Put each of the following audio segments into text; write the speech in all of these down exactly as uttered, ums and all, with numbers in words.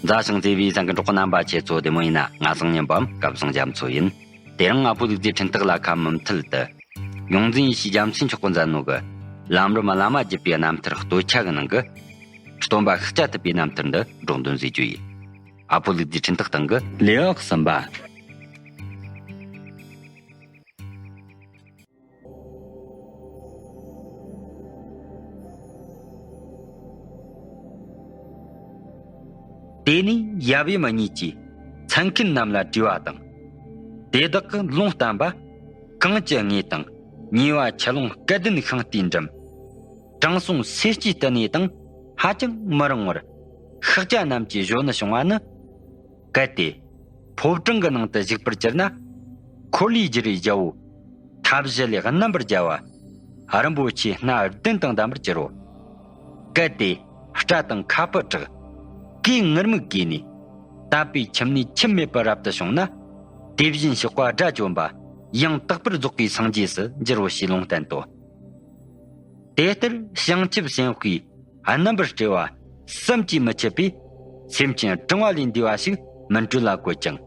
མཛའ་ཞིང་བརྩེ་བའི་གསན་མཁན་གྲོགས་པོ་རྣམ་པ་ཁྱེད་ཚོ་བདེ་མོ་ཡིན་ན། ང་སང་ཉིན་པའམ་སྐལ་བཟང་རྒྱ་མཚོ་ཡིན། དེ་རིང་ང་ཕོ་ལུག་རྫིའི་འཕྲིན་སྟེགས་ལ་ཁ་མུ་མཐུད་དུ། ཡོངས་འཛིན་ཡེ་ཤེས་རྒྱ་མཚོས་མཆོག་གིས་མཛད་ནོ་གི། ལམ་རིམ་བླ་མ་བརྒྱུད་པའི་རྣམ་ཐར་སྟོད་ཆ་གི་ནང་གི། སྟོན་པ་ཤཱཀྱ་ཐུབ་པའི་རྣམ་ཐར་འདི་སྒྲོག་འདོན་མཛད་རྒྱུ་ཡིན། ཨ་ཕོ་ལུག་རྫིའི་འཕྲིན་སྟེགས་སྟེང་གི་ལེའུ་གསུམ་པ། དེ་ནས་ཡབ་ཡུམ་གཉིས་ཀྱིས་མཚན་མཁན་རྣམས་ལ་དྲིས་པ་དང་། དེ་དག་གིས་ལུང་བསྟན་པ། གངས་ཀྱི་ངོས་དང་ཉེ་བ་ཆུ་ཀླུང་སྐལ་ལྡན་ཤིང་རྟའི་འགྲམ། དྲང་སྲོང་སེར་སྐྱའི་བསྟི་གནས་དང་ཧ་ཅང་མི་རིང་བར། ཤཱཀྱ་རྣམས་ཀྱི་གཞོན་ནུ་བྱུང་བ་ནི། གལ་ཏེ། ཕོ་བྲང་གི་ནང་དུ་བཞུགས་པར་གྱུར་ན། འཁོར་ལོས་སྒྱུར་བའི་རྒྱལ་པོ། མཐའ་བཞི་ལས་རྣམ་པར་རྒྱལ་བ། རིན་པོ་ཆེ་སྣ་བདུན་དང་ལྡན་པར་གྱུར་རོ། གལ་ཏེ། སྐྲ་དང་ཁ་སྤུ་དྲག་གོས་ངུར་སྨྲིག་གོས་ནས། དད་པའི་ཁྱིམ་ནས་ཁྱིམ་མེད་པར་རབ་ཏུ་བྱུང་ན། དེ་བཞིན་གཤེགས་པ་དགྲ་བཅོམ་པ། ཡང་དག་པར་རྫོགས་པའི་སངས་རྒྱས་སུ་འགྱུར་རོ་ཞེས་ལུང་བསྟན་ཏོ། དེ་ལྟར་བྱང་ཆུབ་སེམས་དཔའི་རྣམ་པར་སྤྲུལ་བ་བསམ་གྱིས་མི་ཁྱབ་པས། སེམས་ཅན་གྲངས་པ་ལས་འདས་པ་ཞིག་མི་འགྲུབ་ལ་བཀོད་ཅིང་།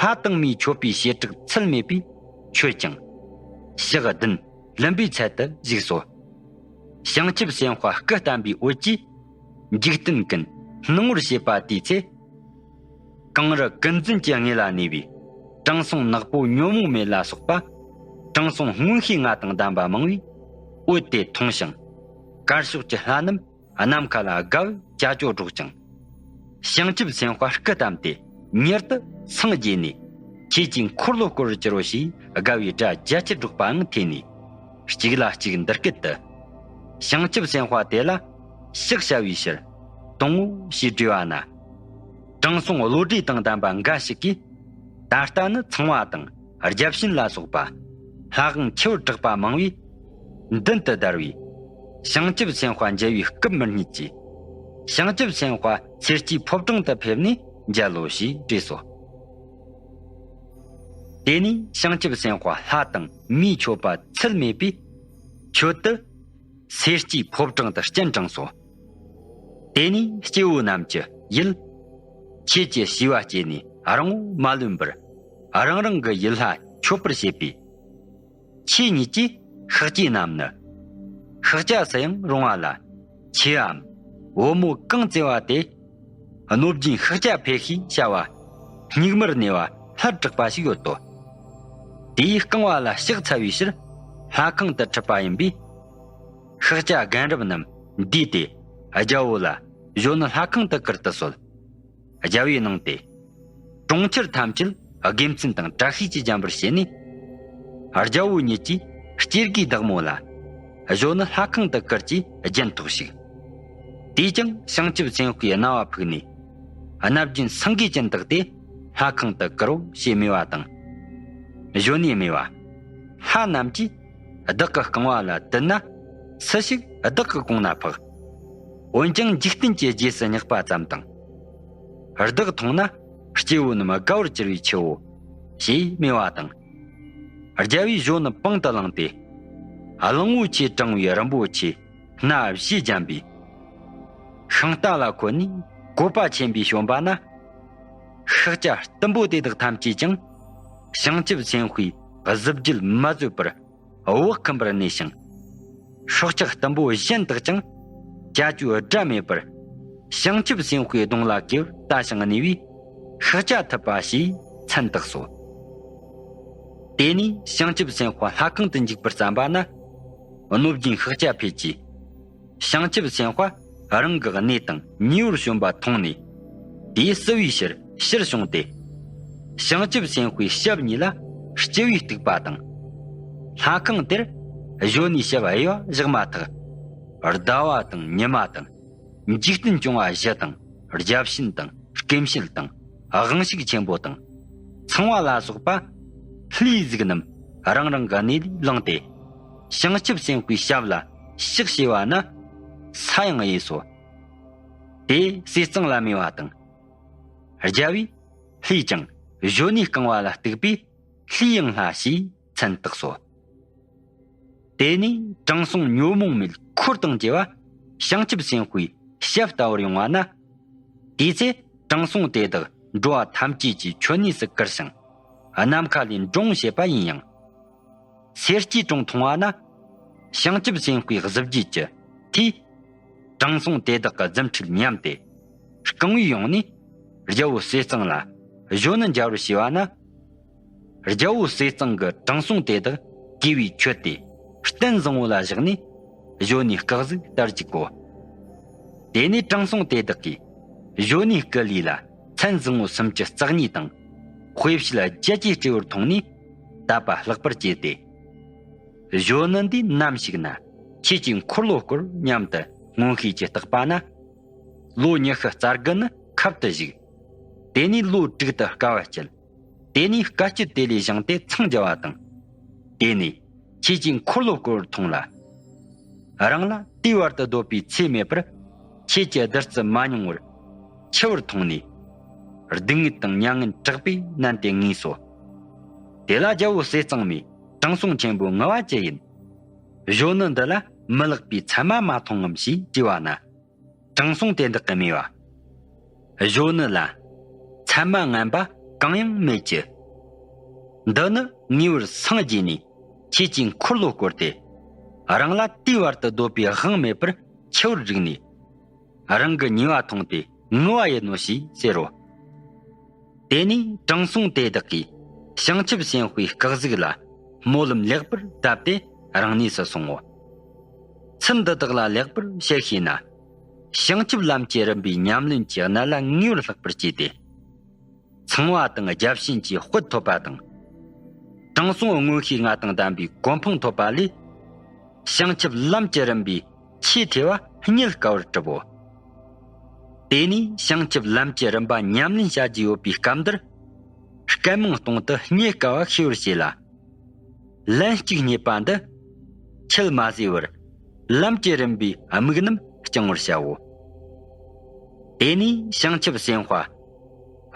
ལྷ་དང་མིའི་མཆོད་པའི་བྱེ་བྲག་ཚད་མེད་པས་མཆོད་ཅིང་། ཞག་བདུན་ལུམ་བིའི་ཚལ་དུ་བཞུགས་སོ། བྱང་ཆུབ་སེམས་དཔའ་སྐུ་བལྟམས་པའི་འོད་ཀྱིས། འཇིག་རྟེན་ཀུན་སྣང་ངོར་བྱེད་པ་དེའི་ཚེ། གངས་རི་ཀུན་འཛིན་གྱི་ངོས་ལ་གནས་པའི། དྲང་སྲོང་ནག་པོ་ཉོན་མོངས་མེད་ལ་སོགས་པ། དྲང་སྲོང་མངོན་ཤེས་ལྔ་དང་ལྡན་པ་མང་བས། འོད་དེ་མཐོང་ཞིང་། དཀར་ཕྱོགས་ཀྱི་ལྷ་རྣམས་ནམ་མཁའ་ལ་དགའ་བའི་ཅ་ཅོ་སྒྲོག་ཅིང་། བྱང་ཆུབ་སེམས་དཔའ་སྐུ་བལྟམས་ཏེ། མྱུར་དུ་སངས་རྒྱས་ནས། ཁྱེད་ཀྱི་འཁོར་ལོ་བསྐོར་གྱུར་རོ་ཞེས་དགའ་བའི་སྒྲ་རྒྱ་ཆེར་སྒྲོག་པའང་ཐོས་ནས། གཅིག་ལ་གཅིག་འདི་སྐད་དུ། བྱང་ཆུབ་སེམས་དཔའ་དེ་ལ་ཕྱག་བྱ་བའི་ཕྱིར་དོང་ངོ་ཞེས་དྲིས་པ་ན། དྲང་སྲོང་བློ་གྲོས་དང་ལྡན་པ་འགའ་ཞིག་གིས། ད་ལྟ་ནི་ཚངས་པ་དང་བརྒྱ་བྱིན་ལ་སོགས་པ། ལྷ་དབང་ཆེ་བར་གྲགས་པ་མང་བས། མདུན་དུ་བདར་བས། བྱང་ཆུབ་སེམས་དཔའ་མཇལ་བའི་སྐབས་མི་རྙེད་ཀྱི། བྱང་ཆུབ་སེམས་དཔའ་སེར་སྐྱའི་ཕོ་བྲང་དུ་ཕེབས་ནས་མཇལ་ལོ་ཞེས་བྲིས་སོ། དེ་ནས་བྱང་ཆུབ་སེམས་དཔའ་ལྷ་དང་མིའི་མཆོད་པ་ཚད་མེད་པས། མཆོད་དུ། སེར་སྐྱའི་ཕོ་བྲང་དུ་སྤྱན་དྲངས་སོ། དེ་ནས་སྐྱེ་བོ་རྣམས་ཀྱི་ཡིད། ཆོས་ཀྱི་ཞི་བ་སྐྱེས་ནས་རིང་པོ་མ་ལོན་པར། རང་རང་གི་ཡུལ་ལྷ་མཆོད་པར་བྱེད་པས། ཁྱེད་གཉིས་ཀྱིས་ཤཱཀྱའི་རྣམས་ནི། ཤཱཀྱ་སུ་ཡང་རུང་བ་ལ། ཆེའམ། བུ་མོ་གང་བཙས་པ་དེ། གནོད་སྦྱིན་ཤཱཀྱ་ཕེ་ཤིའི་བྱ་བ། སྙིགས་མར་གནས་པ་སླར་དྲག་པ་ཞིག་ཡོད་དོ། དེས་རྐང་པ་ལ་ཕྱག་འཚལ་བའི་ཕྱིར་ལྷ་ཁང་དུ་ཁྲིད་པ་ཡིན་པས། ཤཱཀྱ་རྒན་རབས་རྣམས་འདུས་ཏེ་རྒྱལ་པོ་ལ་གཞོན་ནུ་ལྷ་ཁང་དུ་བསྐུར་དུ་གསོལ། རྒྱལ་པོས་གནང་སྟེ། གྲོང་ཁྱེར་ཐམས་ཅད་དགེ་མཚན་དང་བཀྲ་ཤིས་ཀྱིས་བརྒྱན་པར་བྱས་ནས། རྒྱལ་པོ་ཉིད་ཀྱིས་སྐྱེ་དགུའི་བདག་མོ་ལ། གཞོན་ནུ་ལྷ་ཁང་དུ་བསྐུར་གྱིས་རྒྱན་ཐོགས་ཤིག། དེས་ཀྱང་བྱང་ཆུབ་སེམས་དཔའི་རྣ་བ་ཕུག་ནས། རྣམ་རྒྱལ་སེང་གེ་ཅན་བདག་དེ་ལྷ་ཁང་དུ་བསྐུར་རོ་ཞེས་སྨྲས་པ་དང་། གཞོན་ནུས་སྨྲས་པ། ལྷ་རྣམས་ཀྱིས་བདག་གི་རྐང་པ་ལ་བཏུད་ན། སུ་ཞིག་བདག་གི་གོང་ན་འཕགས། འོན་ཀྱང་འཇིག་རྟེན་གྱི་རྗེས་སུ་བསྙེགས་པ་ཙམ་དང་། བདག་མཐོང་ན་སྐྱེ་བོ་རྣམས་དགའ་བར་གྱུར་པའི་ཆུ་བོ། ཞེས་སྨྲས་པ་དང་། རྒྱལ་པོས་གཞོན་ནུ་པང་དུ་བླངས་ཏེ། གླང་པོ་ཆེ་དྲངས་པའི་རིན་པོ་ཆེ་སྣ་བཞིས་བརྒྱན་པའི་ཤིང་རྟ་ལ་འཁོད་ནས་བཀོད་པ་ཆེན་པོས་བྱོན་པ་ན། ཤཱཀྱ་གཏུམ་པོ་དེ་དག་ཐམས་ཅད་ཀྱང་། བྱང་ཆུབ་སེམས་དཔའི་གཟི་བརྗིད་མ་བཟོད་པར་བག་འཁུམས་པར་གནས་ཤིང་། སྲོག་ཆགས་གཏུམ་པོ་གཞན་དག་ཀྱང་། ཅ་ཅོའི་སྒྲ་མེད་པར། བྱང་ཆུབ་སེམས་དཔའི་གདོང་ལ་གུས་པར་ལྟ་ཞིང་གནས་པས། ཤཱཀྱ་ཐུབ་པ་ཞེས་མཚན་བཏགས་སོ། དེ་ནས་བྱང་ཆུབ་སེམས་དཔའ་ལྷ་ཁང་དུ་འཇུག་པར་བརྩམས་པ་ན། གནོད་སྦྱིན་ཤཱཀྱ་ཕེ་ཀྱིས། བྱང་ཆུབ་སེམས་དཔའ་རང་གི་གནས་དང་ཉེ་བར་བྱོན་པ་མཐོང་ནས། དེས་བསུ་བའི་ཕྱིར་ཕྱིར་བྱུང་སྟེ། བྱང་ཆུབ་སེམས་དཔའི་ཞབས་གཉིས་ལ་སྤྱི་བོས་གཏུགས་པ་དང་། ལྷ་ཁང་དེར་གཞོན་ནུའི་ཞབས་གཡས་པ་བཞག་མ་ཐག་ཟླ་བ་དང་ཉི་མ་དང་། འཇིག་རྟེན་སྐྱོང་བ་བཞི་དང་། བརྒྱ་བྱིན་དང་། སྐེམ་བྱེད་དང་། དབང་ཕྱུག་ཆེན་པོ་དང་། ཚངས་པ་ལ་སོགས་པ། ལྷའི་གཟུགས་རྣམས་རང་རང་གི་གནས་ལས་ལངས་ཏེ། བྱང་ཆུབ་སེམས་དཔའི་ཞབས་ལ་ཕྱག་བྱས་པ་ན། ས་ཡང་གཡོས་སོ། དེས་ཟས་གཙང་ལ་སྨྲས་པ་དང་། རྒྱལ་པོས་ལྷས་ཀྱང་གཞོན་ནུའི་རྐང་པ་ལ་གཏུགས་པས། ལྷའི་ཡང་ལྷ་ཞེས་མཚན་བཏགས་སོ། དེ་ནས་དྲང་སྲོང་ཉོན་མོངས་མེད་འཁོར་དང་བཅས་པ་བྱང་ཆུབ་སེམས་དཔའི་ཞབས་ལྟ་བར་ཡོང་བ་ན། དེའི་ཚེ་ དྲང་སྲོང་དེ་དག་འགྲོ་བ་ཐམས་ཅད་ཀྱི་མཆོད་གནས་སུ་བཀུར་ཞིང་། ནམ་མཁའ་ལས་འབྲོང་བྱེད་པ་ཡིན་ཡང་། སེར་སྐྱའི་གྲོང་མཐོང་བ་ན། བྱང་ཆུབ་སེམས་དཔའི་གཟི་བརྗིད་ཀྱི་མཐུས། དྲང་སྲོང་དེ་དག་གི་རྫུ་འཕྲུལ་ཉམས་ཏེ། རྐང་བས་ཡོང་ནས་རྒྱལ་པོ་ཟས་གཙང་ལ་གཞོན་ནུ་མཇལ་བར་བྱས་པ་ན། རྒྱལ་པོ་ཟས་གཙང་གིས་དྲང་སྲོང་དེ་དག་གུས་པས་མཆོད་དེ། སྟན་བཟང་བོ་ལ་བཞག་ནས་གཞོན་ནུའི་སྐུ་གཟུགས་ལྟར་གྱིས་གོ། དེ་ནས་དྲང་སྲོང་དེ་དག་གིས་གཞོན་ནུའི་སྐུ་ལུས་ལ་མཚན་བཟང་བོ་སུམ་ཅུ་རྩ་གཉིས་དང་། དཔེ་བྱད་བརྒྱད་ཀྱི་སྤྲས་པར་མཐོང་ནས་དད་པ་ལྷག་པར་སྐྱེས་ཏེ། གཞོན་ནུ་འདི་ནམ་ཞིག་ན་ཁྱེད་ཀྱི་འཁོར་ལོ་བསྐོར་སྙམ་དུ་མངོན་ཤེས་ཀྱིས་བརྟགས་པ་ན། ལོ་ཉི་ཤུ་རྩ་དགུ་ནི་ཁབ་ཏུ་བཞུགས། དེ་ནས་ལོ་དྲུག་ཏུ་དཀའ་བ་སྤྱད། དེ་ནས་དཀའ་སྤྱད་དེ་ལས་བཞེངས་ཏེ་འཚང་རྒྱ་བ་དང་། དེ་ནས་ཁྱེད་ཀྱི་འཁོར་ལོ་བསྐོར་བར་མཐོང་ལ། རང་ལ་དུས་བར་དུ་སྡོད་པའི་ཚེ་མེད་པར། ཁྱེད་ཀྱི་བདུད་རྩི་མ་མྱོང་བར་འཆི་བར་མཐོང་ནས། སྡུག་བསྔལ་དང་མྱ་ངན་དྲག་པོས་མནན་ཏེ་ངུས་སོ། དེ་ལ་རྒྱལ་པོ་ཟས་གཙང་མས་དྲང་སྲོང་ཆེན་པོ་ངུ་བ་ཅི་ཡིན། གཞོན་ནུ་འདི་ལ་མི་ལེགས་པའི་མཚན་མ་མ་མཐོང་ངམ་ཞེས་དྲིས་པ་ན། དྲང་སྲོང་དེ་དག་གིས་སྨྲས་པ། གཞོན་ནུ་ལ། མཚན་མ་ངན་པ་གང་ཡང་མེད་ཀྱི། འདི་ནི་ངེས་པར་སངས་རྒྱས་ནས་ཁྱེད་ཀྱི་འཁོར་ལོ་བསྐོར་ཏེ། རང་ལ་དུས་བར་དུ་སྡོད་པའི་དབང་མེད་པར་འཆི་བར་རིག་ནས། རང་གི་ཉེས་པ་མཐོང་སྟེ་ངུ་བ་ཡིན་ནོ་ཞེས་ཟེར་རོ། དེ་ནས་དྲང་སྲོང་དེ་དག་གིས་བྱང་ཆུབ་སེམས་དཔའི་སྐུ་གཟུགས་ལ་སྨོན་ལམ་ལེགས་པར་བཏབ་སྟེ་རང་གནས་སུ་སོང་ངོ་། ཚུལ་འདི་དག་ལ་ལེགས་པར་དཔྱད་ཤེས་ན། བྱང་ཆུབ་ལམ་གྱི་རིམ་པའི་ཉམས་ལེན་གྱི་གནད་ལ་ངེས་པར་ལྷག་པར་སྐྱེས་ཏེ། ཚངས་པ་དང་བརྒྱ་བྱིན་གྱི་དཔལ་ཐོབ་པ་དང་། དྲང་སྲོང་མངོན་ཤེས་ལྔ་དང་ལྡན་པའི་གོ་འཕང་ཐོབ་པ་ལས། བྱང་ཆུབ་ལམ་གྱི་རིམ་པའི་ཆེས་ཐོས་པ་རྙེད་དཀའ་བར་གྲུབ་བོ། དེ་ནས་བྱང་ཆུབ་ལམ་གྱི་རིམ་པ་ཉམས་ལེན་བྱ་རྒྱུ་ཡོད་པའི་སྐབས་འདིར། སྐད་མང་གཏོང་དུ་རྙེད་དཀའ་བ་ཤེས་པར་བྱས་ལ། ལན་གཅིག་རྙེད་པ་འདི་ཆད་མ་ཟོས་པར་ལམ་གྱི་རིམ་པའི་དམིགས་རྣམ་བསྐྱང་བར་བྱའོ། དེ་ནས་བྱང་ཆུབ་སེམས་དཔའ་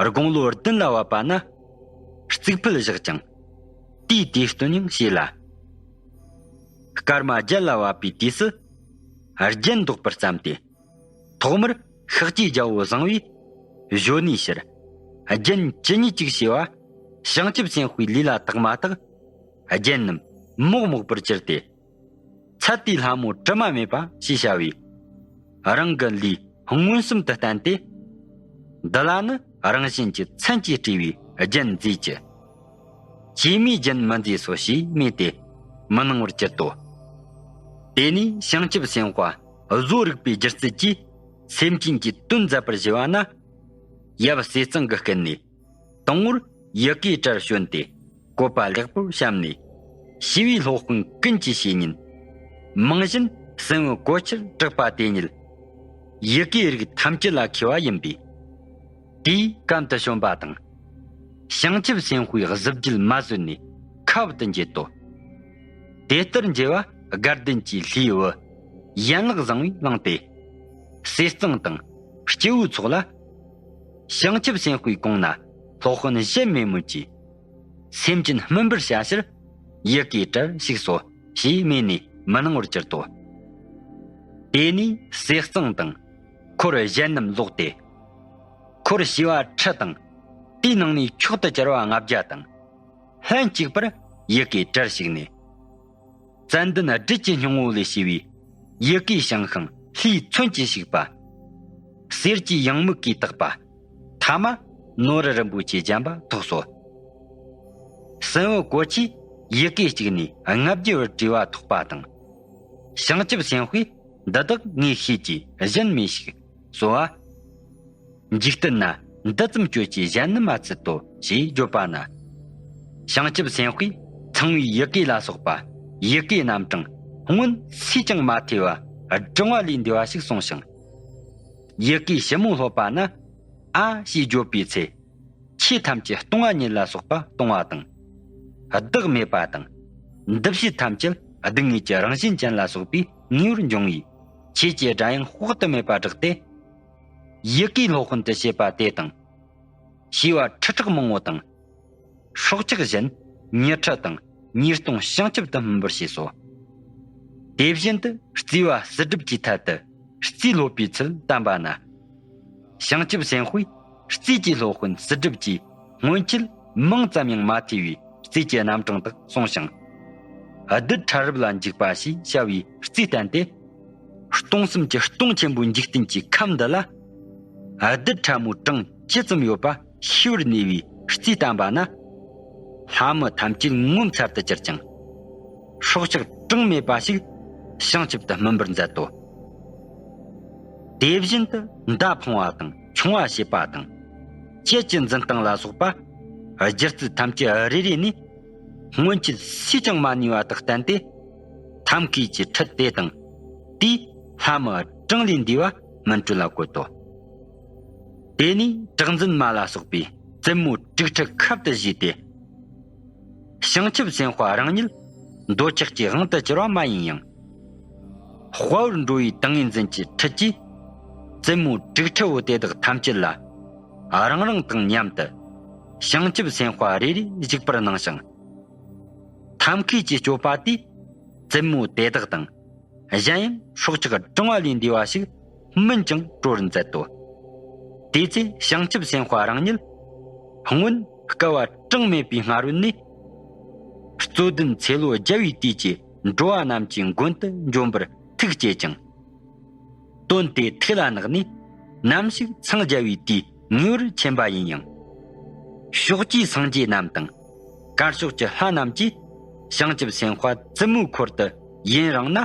དགུང་ལོ་བདུན་ལ་བབ་པ་ན་རྩིག་ཕུད་བཞག་ཅིང་དུས་དེའི་སྟོན་ཡང་བྱས་ལ། སྐར་མ་བརྒྱད་ལ་བབ་པའི་དུས་སུ་རྒྱན་འདོགས་པར་བརྩམས་ཏེ། ཐོག་མར་ཤཱཀྱའི་རྒྱལ་པོ་བཟང་པོས་གཞོན་ནུའི་ཕྱིར་རྒྱན་ཇི་སྙེད་ཅིག་བྱས་པ། བྱང་ཆུབ་སེམས་དཔའི་ལུས་ལ་བཏགས་མ་ཐག་རྒྱན་རྣམས་མོག་མོག་པར་གྱུར་ཏེ། ཚད་དེའི་ལྷ་མོ་དྲི་མ་མེད་པ་ཞེས་བྱ་བས། རང་གི་ལུས་མངོན་སུམ་དུ་བསྟན་ཏེ། འདི་ལ་ནི་རང་བཞིན་གྱི་མཚན་གྱིས་སྤྲས་པའི་རྒྱན་མཛེས་ཀྱི། བཅོས་མའི་རྒྱན་མི་མཛེས་སོ་ཞེས་སྨྲས་ཏེ་མི་སྣང་བར་གྱུར་ཏོ། དེ་ནས་བྱང་ཆུབ་སེམས་དཔའ་བཟོ་རིག་པའི་སྒྱུ་རྩལ་གྱིས་སེམས་ཅན་གྱི་དོན་མཛད་པར་བྱེད་པ་ན། ཡབ་ཟས་གཙང་གི་སྐུ་ནས་དང་པོར་ཡི་གེའི་གྲྭར་བྱོན་ཏེ་བཀོད་པ་ལེགས་པོར་བཤམས་ནས། ཞི་བའི་སློབ་དཔོན་ཀུན་གྱི་བཤེས་གཉེན། མིང་བཞིན་སྲིན་པོ་གོ་ཆར་གྲགས་པ་དེ་ཉིད་ཡི་གེའི་རིགས་ཐམས་ཅད་ལ་མཁས་པ་ཡིན་པས། དེའི་གམ་དུ་བྱོན་པ་དང་། བྱང་ཆུབ་སེམས་དཔའི་གཟི་བརྗིད་མ་བཟོད་ནས་ཁ་བུབ་ཏུ་འགྱེལ་ཏོ། དེ་ལྟར་འགྱེལ་བ་དགའ་ལྡན་གྱི་ལྷའི་བུ་ཡན་ལག་བཟང་བོས་བླངས་ཏེ། ཟས་གཙང་དང་སྐྱེ་བོའི་ཚོགས་ལ། བྱང་ཆུབ་སེམས་དཔའི་གོང་ན་སློབ་དཔོན་གཞན་མེད་མོད་ཀྱི། སེམས་ཅན་སྨིན་པར་བྱ་ཕྱིར་ཡི་གེའི་གྲྭར་ཞུགས་སོ་ཞེས་སྨྲས་ནས་མི་སྣང་བར་གྱུར་ཏོ། དེ་ནས་ཟས་གཙང་དང་འཁོར་གཞན་རྣམས་ལོག་སྟེ། འཁོར་བྱེ་བ་ཁྲི་དང་དེའི་ནང་ནས་མཆོག་ཏུ་གྱུར་པ་ལྔ་བརྒྱ་དང་། ལྷན་ཅིག་པར་ཡི་གེའི་གྲྭར་ཞུགས་ནས། ཙན་དན་སྦྲུལ་གྱི་སྙིང་པོ་ལས་བྱས་པའི་ཡི་གེའི་ཞིང་ཁམས་ལྷའི་མཚོན་གྱིས་བཤིག་པ། གསེར་གྱི་ཡང་མུ་གིས་བཏགས་པ། ཐ་མ་ནོར་རིན་པོ་ཆེས་བརྒྱན་པ་ཐོགས་སོ། སྲིན་པོ་གོ་ཆས་ཡི་གེ་གཅིག་ནས་ལྔ་བརྒྱ་བར་བྲིས་པ་ཐོགས་པ་དང་། བྱང་ཆུབ་སེམས་དཔའི་འདི་དག་ངས་ཤེས་ཀྱི་གཞན་མི་ཤེས་སོ། འཇིག་རྟེན་ན་འདི་ཙམ་སྤྱོད་ཀྱི་གཞན་ནི་མ་ཚུད་དོ་ཞེས་བརྗོད་པ་ན། བྱང་ཆུབ་སེམས་དཔའི་ཚངས་པའི་ཡི་གེ་ལ་སོགས་པ་ཡི་གེ་རྣམ་གྲངས་སྔོན་སུས་ཀྱང་མ་ཐོས་པ་བགྲང་བ་ལས་འདས་པ་ཞིག་གསུངས་ཤིང་། ཡི་གེའི་ཞིབ་མོ་སློབ་པ་ན་ཨ་ཞེས་བརྗོད་པའི་ཚེ། ཆོས་ཐམས་ཅད་སྟོང་པ་ཉིད་ལ་སོགས་པ་སྟོང་པ་དང་། བདག་མེད་པ་དང་། འདུ་བྱེད་ཐམས་ཅད་སྡུག་བསྔལ་གྱི་རང་བཞིན་ཅན་ལ་སོགས་པའི་ངེས་པར་འབྱུང་བས་ཆོས་ཀྱི་སྒྲ་དབྱངས་དཔག་ཏུ་མེད་པ་བསྒྲགས་ཏེ། ཡི་གེའི་སློབ་དཔོན་དུ་བྱེད་པ་དེ་དང་། བྱེ་བ་ཁྲི་ཕྲག་མང་པོ་དང་། སྲོག་ཆགས་གཞན་ཉི་ཁྲི་དང་ཉིས་སྟོང་བྱང་ཆུབ་ཏུ་སྨིན་པར་བྱས་སོ། དེ་བཞིན་དུ་རྩིས་པ་གསེར་སྒྲུབ་ཀྱི་ཐད་དུ་རྩིས་སློབ་པའི་ཚུལ་བསྟན་པ་ན། བྱང་ཆུབ་སེམས་དཔའི་ རྩིས་ཀྱི་སློབ་དཔོན་སི་སྒྲུབ་ཀྱིས་སྔོན་ཆད་མིང་ཙམ་ཡང་མ་ཐོས་པའི་རྩིས་ཀྱི་རྣམ་གྲངས་དག་གསུངས་ཤིང་། རྡུལ་ཕྲ་རབ་ལ་འཇུག་པ་ཞེས་བྱ་བའི་རྩིས་བསྟན་ཏེ། སྟོང་གསུམ་གྱི་སྟོང་ཆེན་པོའི་འཇིག་རྟེན་གྱི་ཁམས་འདི་ལ། རྡུལ་ཕྲ་མོའི་གྲངས་ཇི་ཙམ་ཡོད་པ་ཤེས་པར་ནུས་པའི་རྩིས་བསྟན་པ་ན། ལྷ་མི་ཐམས་ཅད་ངོ་མཚར་དུ་གྱུར་ཅིང་། སྲོག་ཆགས་གྲངས་མེད་པ་ཞིག་བྱང་ཆུབ་ཏུ་སྨིན་པར་མཛད་དོ། དེ་བཞིན་དུ་མདའ་འཕང་བ་དང་མཆོང་བ་བྱེད་པ་དང་། ཅད་ཀྱི་འཛིན་སྟངས་ལ་སོགས་པ་སྒྱུ་རྩལ་ཐམས་ཅད་རེ་རེ་ནས་སྔོན་ཆད་སུས་ཀྱང་མ་ནུས་པ་དག་བསྟན་ཏེ། ཐབས་མཁས་ཀྱི་ཁྲིད་དེ་དང་དེས་ལྷ་མི་གྲངས་ལས་འདས་པ་སྨིན་གྲོལ་ལ་བཀོད་དོ། དེ་ནས་གྲགས་འཛིན་མ་ལ་སོགས་པས་བཙུན་མོའི་དྲུག་ཁྲི་ཁབ་ཏུ་བཞེས་ཏེ། བྱང་ཆུབ་སེམས་དཔའ་རང་ཉིད་འདོད་ཆགས་ཀྱི་དབང་དུ་གྱུར་པ་མ་ཡིན་ཡང་། དཔའ་བོར་འགྲོ་བའི་ཏིང་ངེ་འཛིན་གྱི་ཁྲིད་ཀྱིས། བཙུན་མོའི་དྲུག་ཁྲི་བོ་དེ་དག་ཐམས་ཅད་ལ། རང་རང་དང་མཉམ་དུ། བྱང་ཆུབ་སེམས་དཔའ་རེ་རེ་བཞུགས་པར་གནང་ཞིང་། ཐབས་མཁས་ཀྱི་སྤྱོད་པ་དེས། བཙུན་མོ་དེ་དག་དང་། གཞན་ཡང་སྲོག་ཆགས་གྲངས་པ་ལས་འདས་པ་ཞིག་སྨིན་ཅིང་གྲོལ་མཛད་དོ། དེ་ཚེ་བྱང་ཆུབ་སེམས་དཔའ་རང་ཉིད་སྔོན་བསྐལ་པ་གྲངས་མེད་པའི་སྔ་རོལ་ནས། རྩོད་ལྡན་ཚེ་ལོ་བརྒྱ་པའི་དུས་ཀྱི་འགྲོ་བ་རྣམས་ཀྱི་མགོན་དུ་འབྱོན་པར་ཐུགས་བསྐྱེད་ཅིང་། དོན་དེ་ཐུགས་ལ་བརྣགས་ནས་ནམ་ཞིག་འཚང་རྒྱ་བའི་དུས་ངེས་པར་མཁྱེན་པ་ཡིན་ཡང་། ཕྱོགས་བཅུའི་སངས་རྒྱས་རྣམས་དང་། དཀར་ཕྱོགས་ཀྱི་ལྷ་རྣམས་ཀྱིས་བྱང་ཆུབ་སེམས་དཔའ་བཙུན་མོའི་འཁོར་དུ་ཡུན་རིང་ན།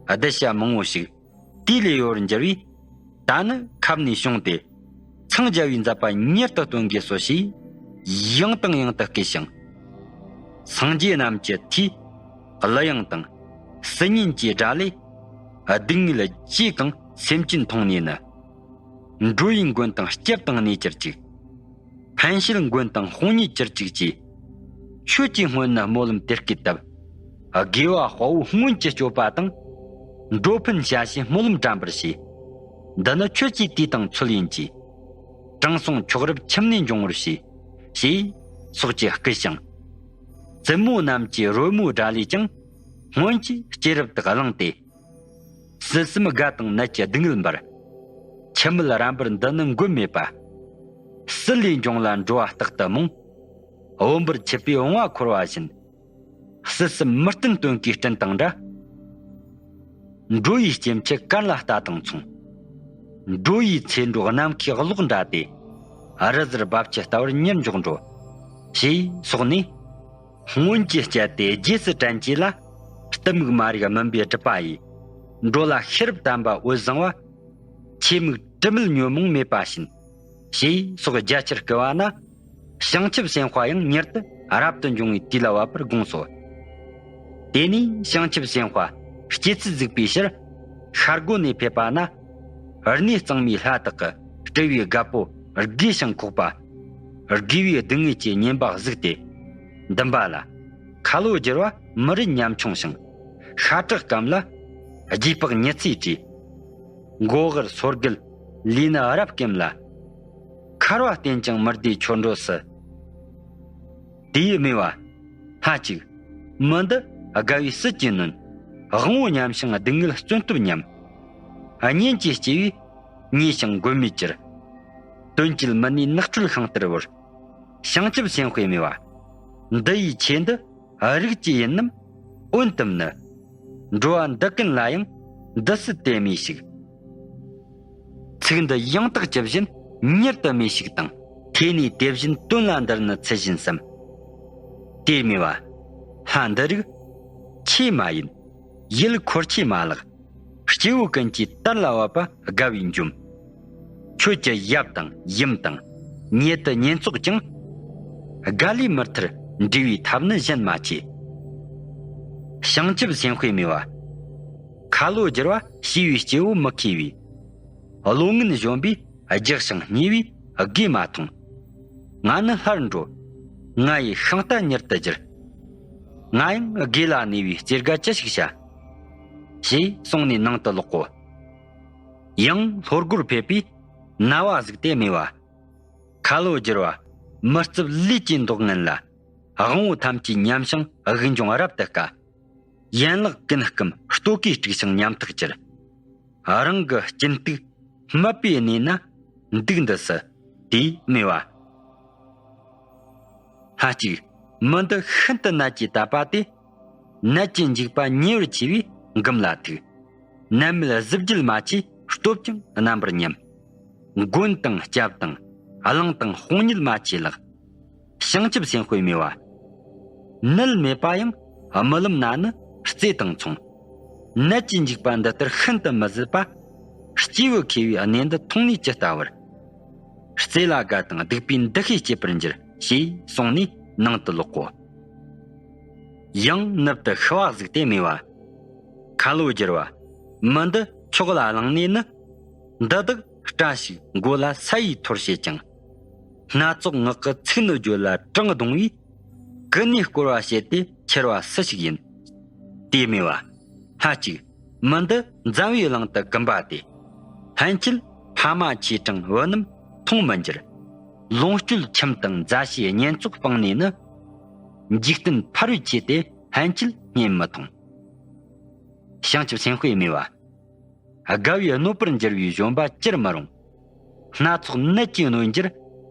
གདུལ་བྱ་མང་བོ་ཞིག་དུས་ལས་ཡོལ་བར་འགྱུར་བས། ད་ནི་ཁབ་ནས་བྱུང་སྟེ། འཚང་རྒྱ་བའི་མཛད་པ་མྱུར་དུ་སྟོན་དགོས་སོ་ཞེས་ཡང་དང་ཡང་དུ་བསྐུལ་ཞིང་། སངས་རྒྱས་རྣམས་ཀྱི་མཐུས་གླུ་དབྱངས་དང་སིལ་སྙན་གྱི་སྒྲ་ལས། སྡུག་བསྔལ་ཅི་གང་སེམས་ཅན་མཐོང་ནས་ནི། འགྲོ་བའི་མགོན་དང་སྐྱབས་དང་གནས་གྱུར་ཅིག། ཕན་བྱེད་མགོན་དང་དཔུང་གཉེན་གྱུར་ཅིག་ཅེས། ཁྱོད་ཀྱིས་སྔོན་ནི་སྨོན་ལམ་དེ་སྐད་བཏབ། དགེ་བ་དཔའ་བོ་སྔོན་གྱི་སྤྱོད་པ་དང་། འགྲོ་ཕན་བྱ་ཞེས་སྨོན་ལམ་དྲན་པར་བྱས། འདི་ནི་ཁྱོད་ཀྱི་དུས་དང་ཚོད་ཡིན་གྱིས། དྲང་སྲོང་མཆོག་རབ་ཁྱིམ་ནས་འབྱུང་བར་བྱས། ཞེས་སོགས་ཀྱིས་བསྐུལ་ཞིང་། བཙུན་མོ་རྣམས་ཀྱི་རོལ་མོའི་སྒྲ་ལས་ཀྱང་སྔོན་གྱི་སྐྱེས་རབས་དག་བླངས་ཏེ། བསིལ་གསུམ་དགའ་དང་ནད་ཀྱི་སྡུག་བསྔལ་འབར། འཆི་མེད་རབ་འབར་འདི་ནི་མགོན་མེད་པ། བསིལ་ལས་འབྱུང་ལ་འགྲོ་བ་རྟག་ཏུ་རྨོངས། འོད་འབར་འཁྱུད་པས་བུང་བ་འཁོར་བ་བཞིན། བསིལ་གསུམ་མི་བསྟེན་སྟོན་ཀའི་སྤྲིན་དང་འདྲ། འགྲོ་ཡི་སྐྱེ་འཆི་གར་ལ་ལྟ་དང་མཚུངས། འགྲོ་ཡི་ཚེ་འགྲོ་ནམ་མཁའི་གློག་འདྲ་སྟེ། རི་གཟར་རྦབ་ཆུ་ལྟ་བུར་ཉེར་འཇོག་འགྲོ། ཞེས་སོགས་ནས། སྔོན་གྱི་སྤྱད་དེ་རྗེས་སུ་དྲན་གྱིས་ལ། གཏི་མུག་མ་རིག་སྨིན་པའི་སྒྲིབ་པ་ཡིས། འགྲོ་ལ་ཤེས་རབ་དམ་པ་འོད་བཟང་བ། ཆེ་མིག་དྲི་མེད་ཉོན་མོངས་མེད་པ་བཞིན། ཞེས་སོགས་རྒྱ་ཆེར་བསྐུལ་བ་ན། བྱང་ཆུབ་སེམས་དཔའ་ཡང་མྱུར་དུ་རབ་ཏུ་འབྱུང་བའི་དུས་ལ་བབ་པར་དགོངས་སོ། དེ་ནས་བྱང་ཆུབ་སེམས་དཔའ་སྐྱེད་ཚལ་གཟིགས་པའི་ཕྱིར། ཤར་སྒོ་ནས་ཕེབས་པ་ན། གནས་གཙང་མའི་ལྷ་དག་གི་སྤྲུལ་པའི་རྒད་པོ་དགེ་ཞིང་ཁོག་པ། དགེ་བའི་སྡུག་བསྔལ་གྱི་ཉེན་པ་གཟིགས་ཏེ། འདུན་པ་ལ། ཁ་ལོ་བསྒྱུར་བ་མི་རིགས་ཉམ་ཆུང་ཞིང་། ཤ་ཁྲག་སྐམ་ལ། རྗེས་དཔག་ཉི་ཚེ་བྲིས། མགོ་དབར་སོར་བརྒལ་ལས་ནི་རབ་སྐེམ་ལ། འཁར་བ་བསྟེན་ཀྱང་མི་བདེ་ཆོ་འགྲོ་སྲིད། དེའི་སྨྲས་པ། ལྷ་ཅིག། མི་འདི་དགའ་བའི་སྲིད་ཀྱིས་ནོན། དབང་པོ་ཉམས་ཤིང་སྡུག་བསྔལ་བརྩོན་སྟོབས་ཉམས། གཉེན་གྱིས་སྐྱེ་བས་ཉེས་ཤིང་མགོན་མེད་གྱུར། དོན་གྱིས་མི་ནུས་ནགས་ཁྲོད་ཤིང་རྟར་བོར། བྱང་ཆུབ་སེམས་དཔའི་སྨྲས་པ། འདི་ཡི་ཆོས་འདི་རིགས་ཀྱི་ཡིན་ནམ། འོན་ཏམ་ནི། འགྲོ་བ་འདི་ཀུན་ལ་ཡང་འདི་སྲིད་དེ་སྨྲོས་ཤིག། ཚིག་འདི་ཡང་དག་ཇི་བཞིན་མྱུར་དུ་སྨྲོས་ཤིག་དང་། དེ་ནས་དེ་བཞིན་དོན་ལ་འདིར་ནི་ཚུལ་བཞིན་གསུམ། དེས་སྨྲས་པ། ལྷ་འདི་རིགས་ཆོས་མ་ཡིན། ཡུལ་འཁོར་ཆོས་མ་ལགས། སྐྱེ་བོ་ཀུན་གྱིས་དར་ལ་བབ་པ་དགའ་བའི་འཇོམས། ཁྱོད་ཀྱི་ཡབ་དང་ཡུམ་དང་ཉེ་དུ་གཉེན་ཚོགས་ཀྱང་། དགའ་ལས་མི་ཐར་འབྲས་བུའི་ཐབས་ནི་གཞན་མ་མཆིས། བྱང་ཆུབ་སེམས་དཔའི་སྨྲས་པ། ཁ་ལོ་བསྒྱུར་བ་ཞི་བའི་སྐྱེ་བོ་མི་མཁས་པས། བློ་ངན་གཞོམ་པས་རྒྱགས་ཤིང་བསྙས་པས་དགེ་མ་མཐོང་། ང་ནི་སླར་འགྲོ། ང་ཡི་ཤིང་རྟ་མྱུར་དུ་བསྒྱུར། ང་ཡང་དགེ་ལ་གནས་པའི་རྩེ་དགའ་ཅི་ཞིག་བྱ། ཞེས་གསུངས་ནས་ནང་དུ་ལོག་གོ། ཡང་ལྷོ་སྒོར་ཕེབས་པས་ན་བ་གཟིགས་ཏེ་སྨྲས་པ། ཁ་ལོ་བསྒྱུར་བ་མི་རྩུབ་ལུས་ཀྱི་མདོག་ངན་ལ། དབང་པོ་ཐམས་ཅད་ཉམས་ཤིང་དབུགས་འབྱུང་རབ་ཏུ་དཀའ། ཡན་ལག་ཀུན་སྐམ་ལྟོ་གོས་དཀྲུགས་ཤིང་ཉམ་ཐག་གྱུར། རང་གི་སྐྱིན་སྟུག་སྨད་པའི་གནས་ན་འདུག་འདི་སྲིད། དེས་སྨྲས་པ། ལྷ་གཅིག་མི་འདི་ཤིན་ཏུ་ནད་ཀྱིས་དག་པ་སྟེ། ནད་ཀྱི་འཇིགས་པ་ཉེ་བར་མཆིས་པས་འགུམ་ལ་ཐུག་ནད་མེད་གཟི་བརྗིད་མ་མཆིས་སྟོབས་ཀྱང་རྣམ་པར་ཉམས། མགོན་དང་སྐྱབས་དང་གླིང་དང་དཔུང་ཉིད་མ་མཆིས་ལགས། བྱང་ཆུབ་སེམས་དཔས་སྨྲས་པ། ནད་མེད་པ་ཡང་རྨི་ལམ་ན་ནི་རྩེ་དང་མཚུངས། ནད་ཀྱི་འཇིགས་པ་འདི་ལྟར་ཤིན་ཏུ་མི་བཟོད་པ། སྐྱེས་བུ་མཁས་པའི་གནས་འདི་མཐོང་ནས་ཇི་ལྟ་བར། རྩེ་ལ་དགའ་དང་སྡིག་པའི་འདུ་ཤེས་སྐྱེད་པར་འགྱུར་ཞེས་གསུངས་ནས་ནང་དུ་ལོག་གོ། ཡང་ནུབ་ཏུ་ཤི་བ་གཟིགས་ཏེ་སྨྲས་པ། ཁ་ལོ་བསྒྱུར་བ། མི་འདི་ཁྱོག་ལ་བླངས་ནས་ནི། འདི་དག་སྐྲ་ཞིག་མགོ་ལ་ས་ཡིས་འཐོར་བྱེད་ཅིང་། སྣ་ཚོགས་ངག་གི་ཚིག་ནི་བརྗོད་ལ་གྲངས་རྡུང་བས། ཀུན་ནས་བསྐོར་བ་བྱེད་དེ་ཁྱེར་བ་སུ་ཞིག་ཡིན། དེས་སྨྲས་པ། ལྷ་གཅིག་མི་འདི་མཛའ་བའི་གླིང་དུ་གུམ་པ་སྟེ། ལྷན་སྐྱེས་ཕ་མ་ཆོས་དྲང་བུ་རྣམས་མཐོང་མི་འགྱུར། ལོངས་སྤྱོད་ཁྱིམ་དང་མཛའ་བཤེས་གཉེན་ཚོགས་སྤངས་ནས་ནི། འཇིག་རྟེན་ཕ་རོལ་ཕྱེ་སྟེ་ལྷན་སྐྱེས་བརྙས་མི་མཐོང་། བྱང་ཆུབ་སེམས་དཔས་སྨྲས་པ། དགའ་བས་གནོད་པར་འགྱུར་བའི་བཞོན་པ་བཅིར་མི་རུང་། སྣ་ཚོགས་ནད་ཀྱིས་གནོད་འགྱུར་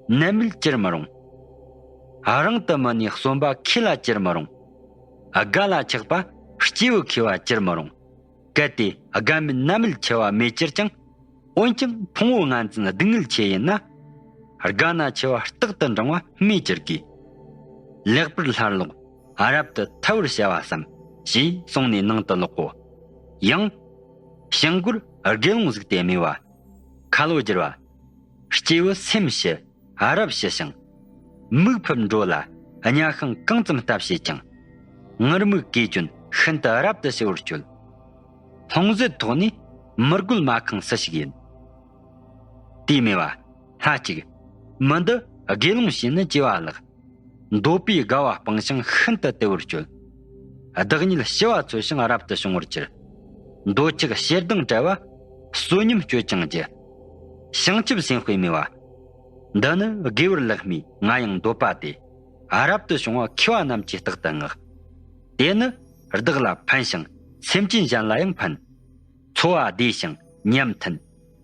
ནད་མེད་བཅིར་མི་རུང་། རང་དུ་མི་གནས་གསོན་པ་ཁས་ལ་བཅིར་མི་རུང་། དགའ་ལ་ཆགས་པ་སྐྱེས་བུ་མཁས་པ་བཅིར་མི་རུང་། གལ་ཏེ་དགའ་མེད་ན་མེད་ཆེ་བ་མེད་གྱུར་ཀྱང་། འོན་ཀྱང་ཕུང་པོ་ལྔ་འཛིན་སྡུག་བསྔལ་ཆེ་ཡིན་ན། དགའ་ན་ཆེ་བ་རྟག་ཏུ་འབྲང་བ་སྨོས་ཅི་དགོས། ལེགས་པར་སླར་ལོག་རབ་ཏུ་ཐར་བར་བྱ་བ་བསམ། ཞེས་གསུངས་ནས་ནང་དུ་ལོག་གོ། ཡང་། ཤིང་སྒོར་དགེ་སློང་གཟིགས་ཏེ་སྨྲས་པ། ཁ་ལོ་བསྒྱུར་བ། སྐྱེས་བུ་སེམས་ཞི་རབ་ཞི་ཞིང་། མིག་ཕུབ་འགྲོ་ལ་གཉའ་ཤིང་གང་ཙམ་བཏབ་བྱེད་ཀྱང་། ངུར་སྨྲིག་གོས་གྱོན་ཤིན་ཏུ་རབ་ཏུ་ཞི་བར་སྤྱོད། ལྷུང་བཟེད་ཐོགས་ནས་མི་རྒོལ་མ་ཁེངས་སུ་ཞིག་ཡིན། དེས་སྨྲས་པ། ལྷ་གཅིག་མི་འདི་དགེ་སློང་བྱས་ནི་སྐྱེ་བ་ལེགས། འདོད་པའི་དགའ་བ་སྤངས་ཤིང་ཤིན་ཏུ་དལ་བར་སྤྱོད། བདག་ཉིད་ཞི་བ་འཚོལ་ཞིང་རབ་ཏུ་བྱུང་བར་གྱུར། འདོད་ཆགས་ཞེ་སྡང་བྲལ་བ་བསོད་སྙོམས་སྤྱོད་ཀྱང་རྒྱུ། བྱང་ཆུབ་སེམས་དཔས་སྨྲས་པ། འདི་ནི་དགེ་བར་ལེགས་སྨྲས་ང་ཡང་འདོད་པ་སྟེ། རབ་ཏུ་བྱུང་བ་མཁས་པ་རྣམས་ཀྱིས་རྟག་ཏུ་བསྔགས། དེ་ནི་བདག་ལ་ཕན་ཞིང་སེམས་ཅན་གཞན་ལ་ཡང་ཕན། འཚོ་བ་བདེ་ཞིང་ཉམས་མཐུན།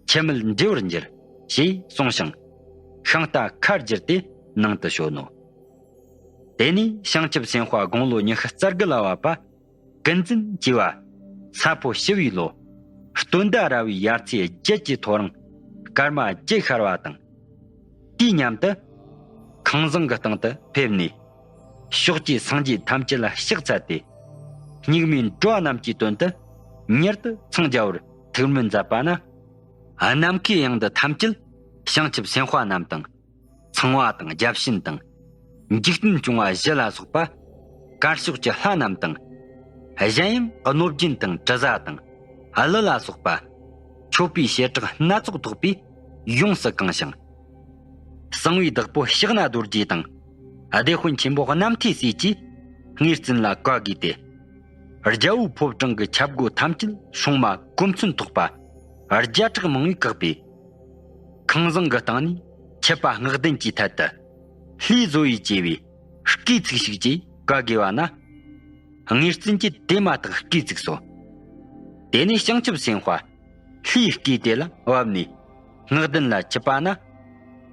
འཆི་མེད་འབྲེལ་བར་འགྱུར། ཞེས་གསུངས་ཤིང་། ཤིང་རྟ་ཁ་བསྒྱུར་ཏེ་ནང་དུ་བྱོན་ནོ། དེ་ནས་བྱང་ཆུབ་སེམས་དཔའ་དགུང་ལོ་ཉི་ཤུ་རྩ་དགུ་ལ་བབ་པ། ཀུན་འཛིན་བཅས་པ། ས་ཕོ་ཞི་བའི་ལོ། སྟོན་ཟླ་ར་བའི་ཡར་ཚེས་བརྒྱད་ཀྱི་ཐོ་རངས་སྐར་མ་བརྒྱད་ཤར་བ་དང་། དུས་མཉམ་དུ། ཁང་བཟང་གི་སྟེང་དུ་ཕེབས་ནས། ཕྱོགས་ཀྱི་སངས་རྒྱས་ཐམས་ཅད་ལ་ཕྱག་འཚལ་ཏེ། སྙིགས་མའི་འགྲོ་བ་རྣམས་ཀྱི་དོན་དུ། མྱུར་དུ་འཚང་རྒྱ་བར་ཐུགས་སྨོན་མཛད་པ་ན། ནམ་མཁའི་དབྱིངས་འདི་ཐམས་ཅད་བྱང་ཆུབ་སེམས་དཔའ་རྣམས་དང་། ཚངས་པ་དང་བརྒྱ་བྱིན་དང་། འཇིག་རྟེན་སྐྱོང་བ་བཞི་ལ་སོགས་པ། དཀར་ཕྱོགས་ཀྱི་ལྷ་རྣམས་དང་། གཞན་ཡང་གནོད་སྦྱིན་དང་དྲི་ཟ་དང་། ཀླུ་ལ་སོགས་པ། མཆོད་པའི་བྱེ་བྲག་སྣ་ཚོགས་ཐོགས་པས་ཡོངས་སུ་གང་ཞིང་། གསང་བའི་བདག་པོ་ཕྱག་ན་རྡོ་རྗེ་དང་། བདེ་དཔོན་ཆེན་པོ་རྣམ་ཐོས་སྲས་ཀྱིས་ངེས་བཙུན་ལ་བཀའ་བསྒོས་ཏེ། རྒྱལ་པོའི་ཕོ་བྲང་གི་ཆབ་སྒོ་ཐམས་ཅད་སྲུང་མ་གོ་མཚོན་ཐོགས་པ་བརྒྱ་ཕྲག་མང་པོས་བཀག་པས། ཁང་བཟང་གི་སྟེང་ནས་ཆུ་པ་སྔགས་ལྡན་གྱི་ཐད་དུ་ལྷའི་བཟོ་ཡིས་བཅས་པའི་བསྐུལ་ཚིག་ཞིག་ཅེས་བཀའ་བསྒོས་པ་ན། ངེས་བཙུན་གྱིས་དེ་མ་ཐག་བསྐུལ་ཚིག་སོ། དེ་ནས་བྱང་ཆུབ་སེམས་དཔའ་ལྷའི་བསྐུལ་དེ་ལ་བབས་ནས་སྔགས་ལྡན་ལ་ཆུ་པ་ན།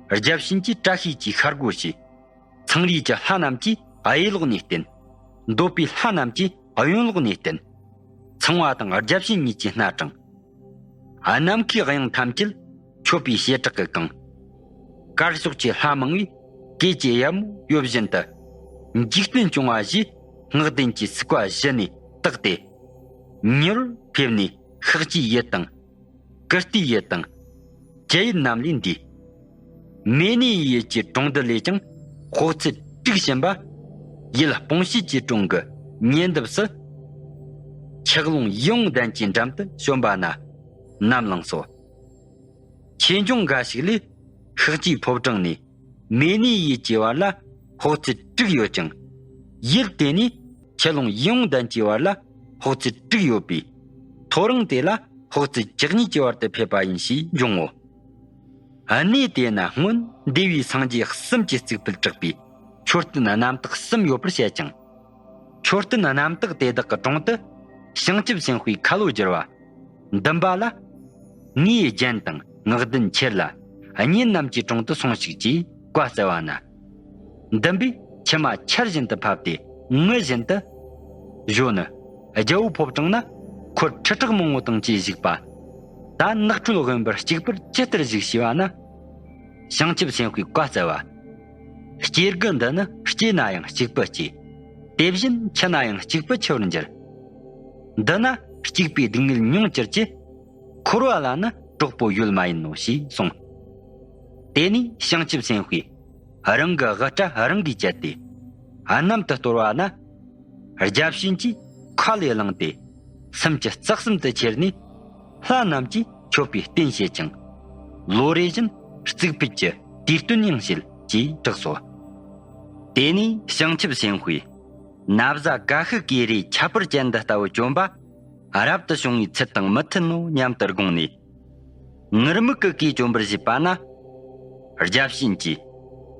བརྒྱ་བྱིན་གྱིས་བཀྲ་ཤིས་ཀྱི་ཤར་སྒོ་ཕྱེ། ཚངས་རིས་ཀྱི་ལྷ་རྣམས་ཀྱིས་གཡས་ལོགས་ནས་བསྟེན། འདོད་པའི་ལྷ་རྣམས་ཀྱིས་གཡོན་ལོགས་ནས་བསྟེན། ཚངས་པ་དང་བརྒྱ་བྱིན་གཉིས་ཀྱིས་སྣ་དྲངས། ནམ་མཁའི་དབྱིངས་ཐམས་ཅད་མཆོད་པའི་བྱེ་བྲག་གིས་གང་། དཀར་ཕྱོགས་ཀྱི་ལྷ་མང་པོས་གོས་ཀྱི་ཡབ་མོ་གཡོ་བཞིན་དུ། འཇིག་རྟེན་སྐྱོང་བ་བཞིས་སྔགས་ལྡན་གྱི་ཚིག་པ་བཞི་ནས་བཏགས་ཏེ། མྱུར་ཕེབས་ནས་ཤཱཀྱའི་ཡུལ་དང་། ཀིརྟིའི་ཡུལ་དང་། ཀྱེ་ཡུལ་རྣམས་ལས་འདས། མེ་ནིའི་ཡུལ་གྱི་གྲོང་དུ་ལས་ཀྱང་དཔག་ཚད་དྲུག་ཕྱིན་པ། ཡུལ་སྤོང་བྱེད་ཀྱི་གྲོང་གི་ཉེ་འདབས་སུ། ཆག་ལོང་ཡིད་འོང་ལྡན་གྱི་འགྲམ་དུ་བྱོན་པ་ན་ནམ་ལངས་སོ། ཆོས་འབྱུང་འགའ་ཞིག་ལས་ཤཱཀ་ཅིག་ཕོ་བྲང་ནས་མེ་ནིའི་ཡུལ་གྱི་བར་ལ་དཔག་ཚད་དྲུག་ཡོད་ཅིང་། ཡུལ་དེ་ནས་ཆུ་ཀླུང་ཡིད་འོང་ལྡན་གྱི་བར་ལ་དཔག་ཚད་དྲུག་ཡོད་པས། ཐོ་རངས་དེ་ལ་དཔག་ཚད་བཅུ་གཉིས་ཀྱི་བར་དུ་ཕེབས་པ་ཡིན་ཞེས་འབྱུང་ངོ་། གནས་དེ་ན་སྔོན་འདས་པའི་སངས་རྒྱས་གསུམ་གྱི་རྩིག་པས་གྲགས་པའི་མཆོད་རྟེན་རྣམ་དག་གསུམ་ཡོད་པར་བཤད་ཅིང་། མཆོད་རྟེན་རྣམ་དག་དེ་དག་གི་དྲུང་དུ་བྱང་ཆུབ་སེམས་དཔའི་ཁ་ལོ་བསྒྱུར་བ། འདུན་པ་ལ། ངའི་རྒྱན་དང་སྔགས་ལྡན་ཁྱེར་ལ། གཉེན་རྣམས་ཀྱི་དྲུང་དུ་སོང་ཞིག་ཅེས་བཀའ་སྩལ་བ་ན། འདུན་པས་མཆི་མ་ཆར་བཞིན་དུ་ཕབ་སྟེ་ངུ་བཞིན་དུ། གཞོན་ནུ། རྒྱལ་པོ་ཕོ་བྲང་ན་འཁོར་ཁྲི་ཕྲག་མང་པོ་དང་བཅས་བཞུགས་པ། ད་ནགས་ཁྲོད་དབེན་པར་གཅིག་པུར་ཇི་ལྟར་བཞུགས་ཞེས་པ་ན། བྱང་ཆུབ་སེམས་དཔས་བཀའ་སྩལ་བ། སྐྱེ་རྒུ་འདི་ནི་སྐྱེས་ན་ཡང་གཅིག་པུ་སྐྱེ། དེ་བཞིན་འཆི་ན་ཡང་གཅིག་པུ་འཆི་བར་འགྱུར། འདི་ན་སྐྱིད་པའི་སྡུག་བསྔལ་མྱོང་གྱུར་ཅིག། འཁོར་བ་ལ་ནི་གྲོགས་པོ་ཡོད་མ་ཡིན་ནོ་ཞེས་གསུངས། དེ་ནས་བྱང་ཆུབ་སེམས་དཔས་རང་གི་དབུ་སྐྲ་རང་གིས་བཅད་དེ། གནམ་དུ་གཏོར་བ་ན། བརྒྱ་བྱིན་གྱིས་ཁ་ལས་བླངས་ཏེ། སུམ་ཅུ་རྩ་གསུམ་དུ་ཁྱེར་ནས། ལྷ་རྣམས་ཀྱིས་མཆོད་པའི་རྟེན་བྱེད་ཅིང་། ལོ་རེ་བཞིན་རྩིག་ཕུད་ཀྱི་དུས་སྟོན་ཡང་བྱེད་ཅེས་གྲགས་སོ། དེ་ནས་བྱང་ཆུབ་སེམས་དཔས། ན་བཟའ་ཀ་ཤི་ཀའི་རིའི་ཁྱད་པར་ཅན་འདི་ལྟ་བུ་བཅོམ་པ། རབ་ཏུ་བྱུང་བའི་ཚུལ་དང་མི་མཐུན་ནོ་སྙམ་དུ་དགོངས་ནས། ངུར་སྨྲིག་གི་གོས་བཅོམ་པར་བྱེད་པ་ན། བརྒྱ་བྱིན་གྱིས།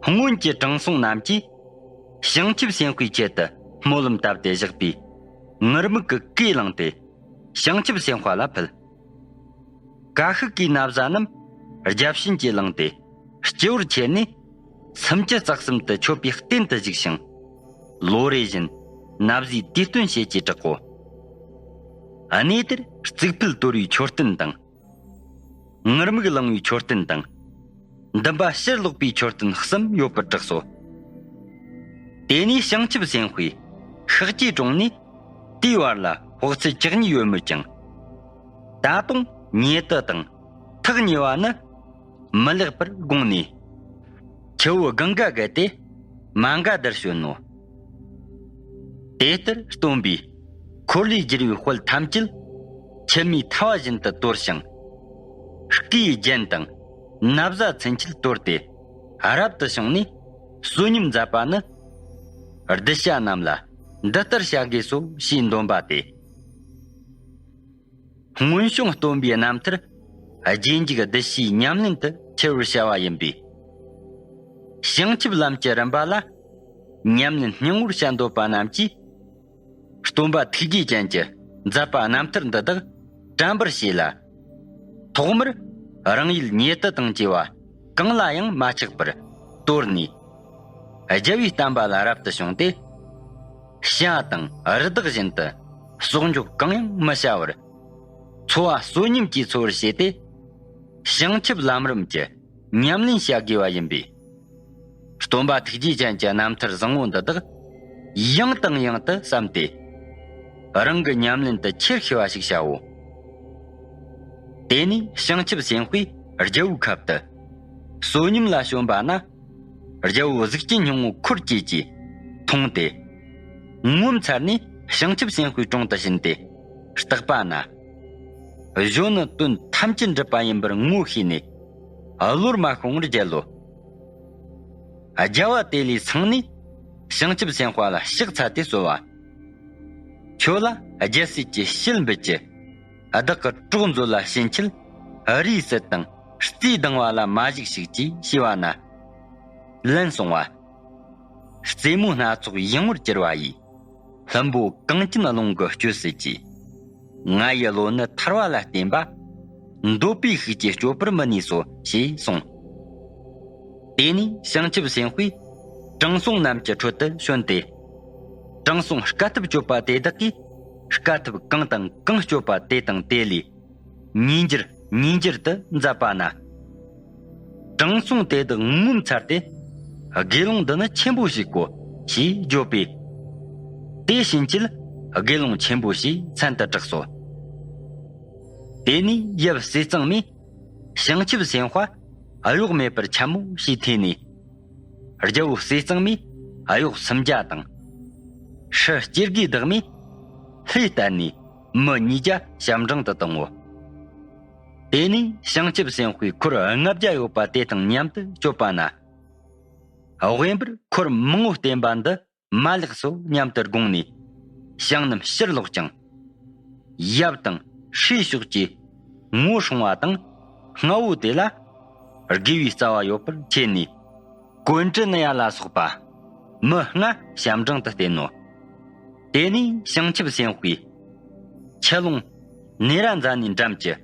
སྔོན་གྱི་དྲང་སྲོང་རྣམས་ཀྱིས། བྱང་ཆུབ་སེམས་དཔའི་ཆེད་དུ་སྨོན་ལམ་བཏབ་སྟེ་བཞག་པའི། ངུར་སྨྲིག་གི་གོས་བླངས་ཏེ། བྱང་ཆུབ་སེམས་དཔའ་ལ་ཕུལ། ཀ་ཤི་ཀའི་ན་བཟའ་རྣམས་བརྒྱ་བྱིན་གྱིས་བླངས་ཏེ། སྤྱི་བོར་ཁྱེར་ནས། སུམ་ཅུ་རྩ་གསུམ་དུ་མཆོད་པའི་རྟེན་དུ་བཞུགས་ཤིང་། ལོ་རེ་བཞིན་ན་བཟའི་དུས་སྟོན་བྱེད་ཅེས་གྲག་གོ། གནས་དེར་རྩིག་ཕུད་གཏོར་བའི་མཆོད་རྟེན་དང་། ངུར་སྨྲིག་བླང་བའི་མཆོད་རྟེན་དང་། འདུན་པ་ཕྱིར་ལོག་པའི་མཆོད་རྟེན་གསུམ་ཡོད་པར་གྲགས་སོ། དེ་ནས་བྱང་ཆུབ་སེམས་དཔས་ཤཱཀྱའི་གྲོང་ནས། དེའི་བར་ལ་དཔག་ཚད་བཅུ་གཉིས་ཡོད་མོད་ཀྱང་། ད་དུང་ཉེ་དུ་དང་ཐག་ཉེ་བ་ནི། མི་ལེགས་པར་དགོངས་ནས། ཆུ་བོ་གངྒཱ་བརྒལ་ཏེ་མ་ག་དྷར་བྱོན་ནོ། དེ་ལྟར་སྟོན་པས་འཁོར་ལོས་སྒྱུར་བའི་དཔལ་ཐམས་ཅད་མཆི་མའི་ཐལ་བ་བཞིན་དུ་གཏོར་ཞིང་། སྐུའི་རྒྱན་དང་ན་བཟའ་ཚུན་ཆད་གཏོར་ཏེ་རབ་ཏུ་བྱུང་ནས་བསོད་སྙོམས་མཛད་པ་ནི། གདུལ་བྱ་རྣམས་ལ་འདི་ལྟར་བྱ་དགོས་སོ་ཞེས་འདོན་པ་སྟེ། སྔོན་བྱུང་སྟོན་པའི་རྣམ་ཐར་རྗེས་འཇུག་གདུལ་བྱའི་ཉམས་ལེན་དུ་འཁྱེར་བར་བྱ་བ་ཡིན་པས། བྱང་ཆུབ་ལམ་གྱི་རིམ་པ་ལ་ཉམས་ལེན་སྙིང་བོར་བྱ་འདོད་པ་རྣམས་ཀྱིས། སྟོན་པ་ཐུགས་རྗེ་ཅན་གྱི་མཛད་པ་རྣམ་ཐར་འདི་དག་དྲན་པར་བྱས་ལ། ཐོག་མར་རང་ཡུལ་ཉེ་དུ་དང་བཅས་པ་གང་ལ་ཡང་མ་ཆགས་པར་གཏོར་ནས། རྒྱལ་བའི་བསྟན་པ་ལ་རབ་ཏུ་བྱུང་སྟེ། བྱ་དང་རི་དྭགས་བཞིན་དུ་གསོག་འཇོག་གང་ཡང་མི་བྱ་བར། འཚོ་བ་བསོད་སྙོམས་ཀྱིས་འཚོ་བར་བྱས་ཏེ། བྱང་ཆུབ་ལམ་རིམ་གྱི་ཉམས་ལེན་བྱ་དགོས་པ་ཡིན་པས། སྟོན་པ་ཐུགས་རྗེ་ཅན་གྱི་རྣམ་ཐར་བཟང་པོ་འདི་དག་ཡང་དང་ཡང་དུ་བསམས་ཏེ། རང་གི་ཉམས་ལེན་དུ་ཁྱེར་ཤེས་པ་ཞིག་བྱའོ། དེ་ནས་བྱང་ཆུབ་སེམས་དཔས་རྒྱལ་པོའི་ཁབ་ཏུ། བསོད་སྙོམས་ལ་བྱོན་པ་ན། རྒྱལ་པོ་གཟུགས་ཅན་སྙིང་པོ་འཁོར་བཅས་ཀྱིས་མཐོང་སྟེ། ངོ་མཚར་ནས་བྱང་ཆུབ་སེམས་དཔའི་དྲུང་དུ་ཕྱིན་ཏེ། བརྟག་པ་ན། གཞོན་ནུ་དོན་ཐམས་ཅད་འགྲུབ་པ་ཡིན་པར་ངོ་ཤེས་ནས། བློར་མ་ཤོང་བར་བརྒྱལ་ལོ། རྒྱལ་བ་དེ་ལས་སངས་ནས་བྱང་ཆུབ་སེམས་དཔའ་ལ་ཕྱག་འཚལ་ཏེ་གསོལ་བ། ཁྱོད་ལ་རྒྱལ་སྲིད་ཀྱི་དཔྱིད་འབུད་ཀྱི། བདག་གི་གྲོགས་མཛོད་ལ་ཕྱིན་ཆད་རིའི་སྲིད་དང་རྩིས་ལྡང་བ་ལ་མ་ཞུགས་ཤིག་ཅེས་ཞུས་པ་ན། ལན་གསུང་བ། རྩེ་མོ་སྣ་ཚོགས་ཡངས་པོར་གྱུར་པ་ཡིས། ལྷུན་པོ་གངས་ཅན་ཀློང་གི་སྤྱོད་སྲིད་ཀྱི། ང་ཡི་བློ་ནི་ཐར་བ་ལ་བརྟེན་པ། འདོད་པའི་ཤུགས་ཀྱིས་སྐྱོབ་པར་མི་ནུས་སོ་ཞེས་གསུངས། དེ་ནས་བྱང་ཆུབ་སེམས་དཔས་དྲང་སྲོང་རྣམས་ཀྱི་ཁྲོད་དུ་བྱོན་ཏེ། དྲང་སྲོང་དཀའ་ཐུབ་སྤྱོད་པ་དེ་དག་གིས་དཀའ་ཐུབ་གང་དང་གང་སྤྱོད་པ་དེ་དང་དེ་ལས། ཉིས་འགྱུར་ཉིས་འགྱུར་དུ་མཛད་པ་ན། དྲང་སྲོང་དེ་དག་ངོ་མཚར་ཏེ། དགེ་སློང་འདི་ནི་ཆེན་པོ་ཞིག་གོ་ཞེས་བརྗོད་པས། དེ་ཕྱིན་ཆད་དགེ་སློང་ཆེན་པོ་ཞེས་མཚན་དུ་གྲགས་སོ། དེ་ནས་ཡབ་ཟས་གཙང་མས་བྱང་ཆུབ་སེམས་དཔའ་གཡོག་མེད་པར་འཆམ་མོ་ཞེས་ཐོས་ནས། རྒྱལ་པོ་ཟས་གཙང་མས་གཡོག་སུམ་བརྒྱ་དང་། ཧྲི་སྐྱེ་དགུའི་བདག་མོས་ལྷས་བསྟན་ནས། མི་ཉིས་བརྒྱ་ཞབས་འབྲིང་དུ་བཏང་ངོ་། དེ་ནས་བྱང་ཆུབ་སེམས་དཔའི་འཁོར་ལྔ་བརྒྱ་ཡོད་པ་དེ་དང་མཉམ་དུ་སྤྱོད་པ་ན། དབེན་པར་འཁོར་མང་པོ་བསྟེན་པ་འདི་མ་ལེགས་སོ་སྙམ་དུ་དགོངས་ནས། བྱང་རྣམས་ཕྱིར་ལོག་ཅིང་། ཡབ་དང་ཧྲིའི་ཕྱོགས་ཀྱི་ངོ་སྲུང་བ་དང་། རྔ་བོ་དེ་ལ་དགེ་བའི་རྩ་བ་ཡོད་པར་མཁྱེན་ནས། ཀོན་ཏྲི་ནི་ཡ་ལ་སོགས་པ་མི་ལྔ་ཞབས་འབྲིང་དུ་བསྟེན་ནོ། དེ་ནས་བྱང་ཆུབ་སེམས་དཔས་ཆུ་ཀླུང་ནེ་ར་ཛ་ནའི་འགྲམ་གྱི་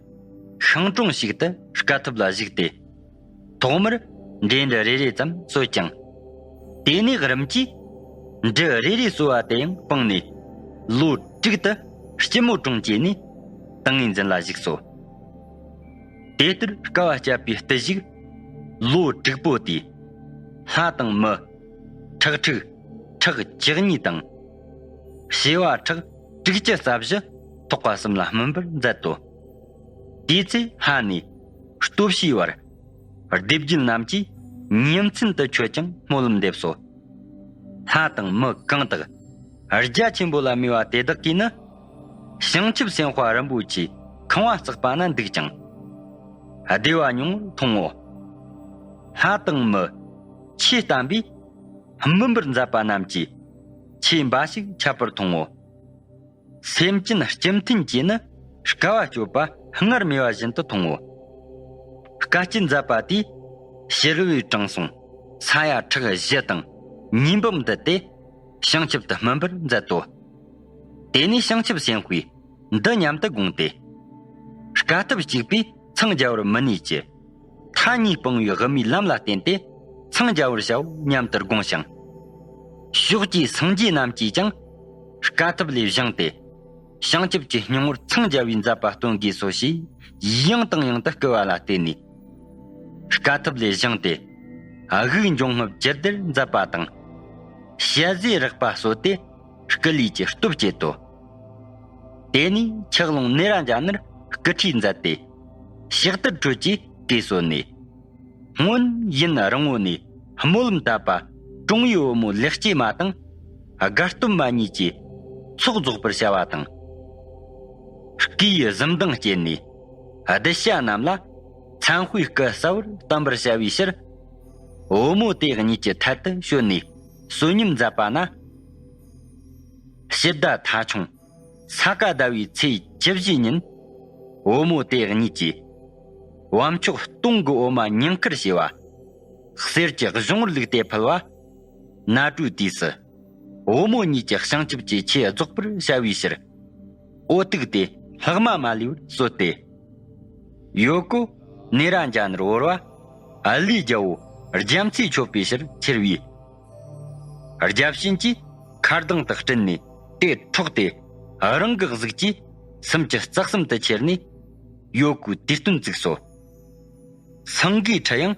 ཤིང་དྲུང་ཞིག་ཏུ་དཀའ་ཐུབ་ལ་བཞུགས་ཏེ། ཐོག་མར་འབྲས་འབྲུ་རེ་རེ་ཙམ་གསོལ་ཅིང་། དེ་ནས་རིམ་གྱིས་འབྲུ་རེ་རེ་གསོལ་བ་དེ་ཡང་སྤངས་ནས། ལོ་དྲུག་ཏུ་སྐྱིལ་མོ་ཀྲུང་བཅས་ནས་ཏིང་ངེ་འཛིན་ལ་བཞུགས་སོ། དེ་ལྟར་དཀའ་བ་སྤྱད་པའི་བརྟུལ་ཞུགས་ལོ་དྲུག་པོ་དེས། ལྷ་དང་མི། ཁྲག་ཁྲིག། ཁྲག་བཅུ་གཉིས་དང་། བྱེ་བ་ཁྲག་དྲུག་ཅུ་རྩ་བཞི་ཐོགས་པ་གསུམ་ལ་སྨིན་པར་མཛད་དོ། དེའི་ཚེ་ལྷ་ནས་སྟོབས་བྱའི་བར། སྡེ་བརྒྱད་རྣམས་ཀྱིས་ཉིན་མཚན་དུ་མཆོད་ཅིང་སྨོན་ལམ་འདེབས་སོ། ལྷ་དང་མི་གང་དག་རྒྱ་ཆེན་པོ་ལ་སྨོས་པ་དེ་དག་གིས་ནི། བྱང་ཆུབ་སེམས་དཔའ་རིན་པོ་ཆེ་ཁང་བ་བརྩེགས་པ་ན་འདུག་ཅིང་། བདེ་བ་མྱོང་བར་མཐོང་ངོ་། ལྷ་དང་མི། ཆོས་བསྟན་པས་སྨིན་པར་མཛད་པ་རྣམས་ཀྱིས་ཆོས་འབའ་ཞིག་འཆད་པར་མཐོང་ངོ་། སེམས་ཅན་སྤྱི་མཐུན་གྱིས་ནི་དཀའ་བ་སྤྱོད་པ་སྔར་མེད་པ་བཞིན་དུ་མཐོང་ངོ་། དཀའ་སྤྱད་མཛད་པ་དེས་ཕྱི་རོལ་དྲང་སྲོང་ས་ཡ་ཕྲག་བཞི་དང་ཉིས་འབུམ་འདུས་ཏེ་བྱང་ཆུབ་ཏུ་སྨིན་པར་མཛད་དོ། དེ་ནས་བྱང་ཆུབ་སེམས་དཔས་འདི་སྙམ་དུ་དགོངས་ཏེ། དཀའ་ཐུབ་གཅིག་པས་འཚང་རྒྱ་བར་མི་ནུས་ཀྱི། མཐའ་གཉིས་སྤང་བའི་དབུ་མའི་ལམ་ལ་བརྟེན་ཏེ་འཚང་རྒྱ་བར་བྱའོ་སྙམ་དུ་དགོངས་ཤིང་། ཕྱོགས་ཀྱི་སངས་རྒྱས་རྣམས་ཀྱིས་ཀྱང་དཀའ་ཐུབ་ལས་བཞེངས་ཏེ། བྱང་ཆུབ་ཀྱི་སྙིང་པོར་འཚང་རྒྱ་བའི་མཛད་པ་སྟོན་དགོས་སོ་ཞེས་ཡང་དང་ཡང་དུ་བསྐུལ་བ་ལ་བརྟེན་ནས། དཀའ་ཐུབ་ལས་བཞེངས་ཏེ། དབུགས་འབྱུང་རྔུབ་ཇི་ལྟར་མཛད་པ་དང་། ཞལ་ཟས་རེག་པ་སོགས་ཏེ་སྐུ་ལུས་ཀྱི་སྟོབས་བསྐྱེད་དོ། དེ་ནས་ཆུ་ཀླུང་ནེ་ར་ཛྙཱ་ནར་སྐུ་ཁྲུས་མཛད་དེ། ཕྱག་དར་ཁྲོད་ཀྱི་གོས་གསོལ་ནས། སྔོན་ཡུན་རིང་བོ་ནས་སྨོན་ལམ་བཏབ་པ་ཀྲོང་ཡུལ་བུ་མོ་ལེགས་སྐྱེས་མ་དང་དགའ་སྟོན་མ་གཉིས་ཀྱི་ཚོགས་རྫོགས་པར་བྱ་བ་དང་། སྐུའི་གཟི་མདངས་བསྐྱེད་ནས་གདུལ་བྱ་རྣམས་ལ་མཚན་དཔེའི་སྐུ་གསལ་བོར་བསྟན་པར་བྱ་བའི་ཕྱིར། བུ་མོ་དེ་གཉིས་ཀྱི་ཐད་དུ་བྱོན་ནས་གསོལ་ཉམས་མཛད་པ་ན། དཔྱིད་ཟླ་ཐ་ཆུང་ས་ག་ཟླ་བའི་ཚེས་བཅུ་བཞིའི་ཉིན། བུ་མོ་དེ་གཉིས་ཀྱིས་བམ་མཆོག་སྟོང་གི་འོ་མ་ཉིང་ཁུར་བྱས་པ། གསེར་གྱི་གཞོང་བར་བླུགས་ཏེ་ཕུལ་བ། ནཱ་ཀྲུའི་དུས་སུ། བུ་མོ་གཉིས་ཀྱི་བྱང་ཆུབ་ཀྱི་ཆོས་རྫོགས་པར་བྱ་བའི་ཕྱིར། འོ་ཐུག་དེ་ལྷག་མ་མ་ལུས་པར་གསོལ་ཏེ། ཡོ་ཀོ་ནེ་ར་ཛྙཱ་ནར་བོར་བ། ཨ་ལི་རྒྱལ་པོ་རྒྱ་མཚོས་མཆོད་པའི་ཕྱིར་ཁྱེར་བས། བརྒྱ་བྱིན་གྱིས་མཁར་གདངས་དག་སྤྲིན་ནས་དེ་འཕྲོག་སྟེ། རང་གི་གཟུགས་ཀྱིས་སུམ་ཅུ་རྩ་གསུམ་དུ་ཁྱེར་ནས་ཡོ་ཀོའི་དུས་སྟོན་བཙུགས་སོ། སེང་གེའི་ཁྲི་ཡང་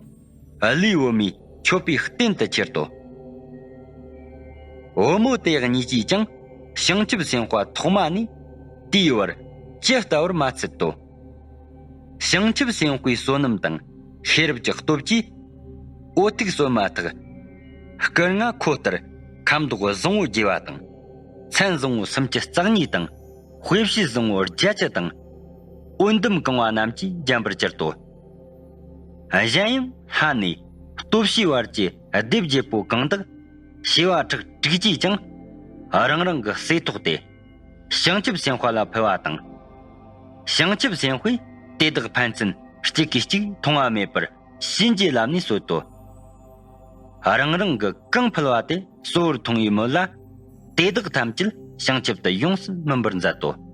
ཨ་ལིའི་བུ་མོའི་མཆོད་པའི་རྟེན་དུ་ཁྱེར་ཏོ། བུ་མོ་དེ་གཉིས་ཀྱིས་ཀྱང་བྱང་ཆུབ་སེམས་དཔའ་ཐོག་མ་ནས་དེའི་བར་ཇི་ལྟ་བར་མ་ཚུད་དོ། བྱང་ཆུབ་སེམས་དཔའི་བསོད་ནམས་དང་ཤེས་རབ་ཀྱི་སྟོབས་ཀྱིས་འོ་ཐུག་གསོལ་མ་ཐག་སྐུ་ལྔ་འཁོར་ལྟར་ཁ་མདོག་བཟང་བོ་རྒྱས་པ་དང་། མཚན་བཟང་བོ་སུམ་ཅུ་རྩ་གཉིས་དང་། དཔེ་བྱད་བཟང་བོ་བརྒྱད་ཅུ་དང་། འོད་འདུམ་གང་བ་རྣམས་ཀྱིས་བརྒྱན་པར་གྱུར་ཏོ། གཞན་ཡང་ལྷ་ནས་སྟོབས་བྱའི་བར་གྱི་སྡེ་བརྒྱད་པོ་གང་དག་བྱེ་བ་ཕྲག་དྲུག་ཅུས་ཀྱང་རང་རང་གི་ཟས་ཐོགས་ཏེ་བྱང་ཆུབ་སེམས་དཔའ་ལ་ཕུལ་བ་དང་། བྱང་ཆུབ་སེམས་དཔས་དེ་དག་ཕན་ཚུན་གཅིག་གིས་གཅིག་མཐོང་བ་མེད་པར་བྱིན་གྱིས་བརླབས་ནས་གསོལ་ཏོ། རང་རང་གི་གང་ཕུལ་བ་དེ་གསོལ་བར་མཐོང་བའི་མོད་ལ། དེ་དག་ཐམས་ཅད་བྱང་ཆུབ་ཏུ་ཡོངས་སུ་སྨིན་པར་མཛད་དོ།